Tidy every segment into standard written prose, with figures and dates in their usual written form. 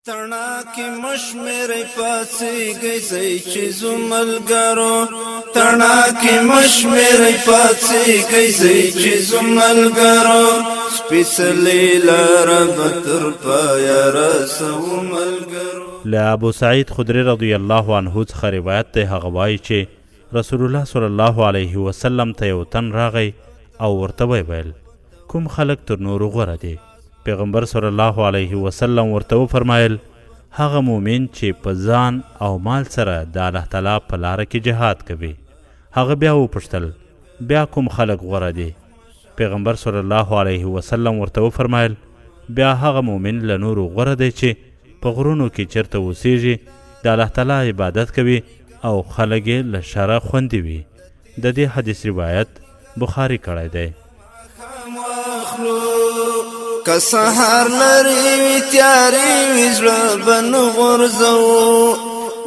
تڼاکې مشمرې پاڅېږئ ځئ چې ځو ملګرو، تڼاکې مشمرې پاڅېږئ ځئ چې ځو ملګرو، سپېڅلې لاره به تر پایه رسوو ملګرو. له ابو سعید خدري رضی الله عنه څخه روایت دی، هغه وایي چې رسول الله صلی الله علیه وسلم ته یو تن راغی او ورته ویې ویل، کوم خلک تر نورو غوره دي؟ پیغمبر صلی الله علیه وسلم ورته وفرمایل، هغه مؤمن چې په ځان او مال سره د الله تعالی په لاره کې جهاد کوي. هغه بیا وپوښتل، بیا کوم خلک غوره دي؟ پیغمبر صلی الله علیه وسلم ورته وفرمایل، بیا هغه مؤمن له نورو غوره دی چې په غرونو کې چېرته اوسېږي، د الله تعالی عبادت کوي او خلک یې له شره خوندي وي. د دې حدیث روایت بخاري کړی دی. که سهار لري وي تیارې وي، زړه به نه غورځوو.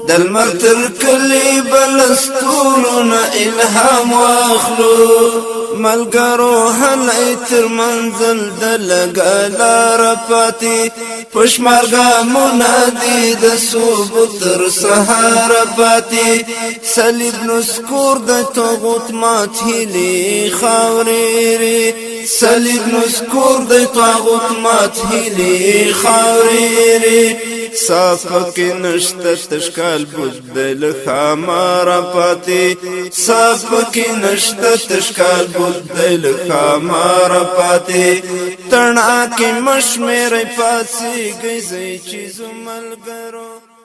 د لمر تر کلي به له ستورو نه الهام واخلو. ملګرو هلئ تر منزل د لږه لاره پاتې، په شمار ګامونه دي د صبح تر سهاره پاتې. صلیب نسکور د طاغوت مات هیلې خاورې، صلیب نسکور د طاغوت مات هیلې خاورې. صاف کې نشته تشکال بود له خاماره پاتې، صاف کې نشته تشکال بود له خاماره پاتې. تڼا کې مشمرې پاتې ځئ چې زملګرو.